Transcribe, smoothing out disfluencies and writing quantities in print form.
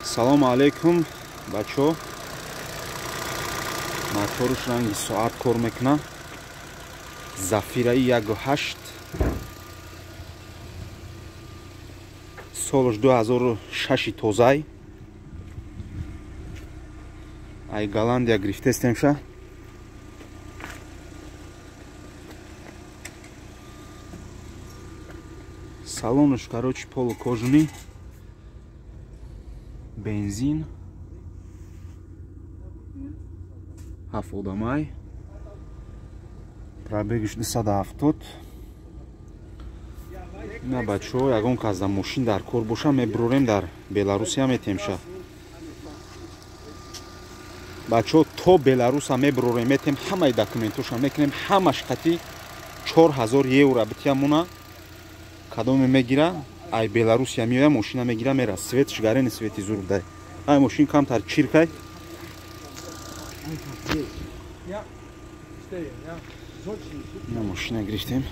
Салому алейкум, бачо. Моторуш ранги соат кор мекуна. Зафираи 1.8, солаш 2006 тозай. Ай Голландия гирифтестемша. Салонуш, короче, полукожаный. Бензин. 7 одамай. Пробегиш 270. Ина бачо, ягон кас да мошин дар кор боша, мебурорем дар Беларусия метемша. Бачо, то Беларуса мебурорем метем, ҳамаи документоша мекунем, ҳамаш қати 4000 евро битиямуна. Кадоме мегира, ай Беларусия меоя, мошина мегира, мера. Светш гарени свети зур дай. Ай мошин камтар чиркай. Ина мошина гирифтем.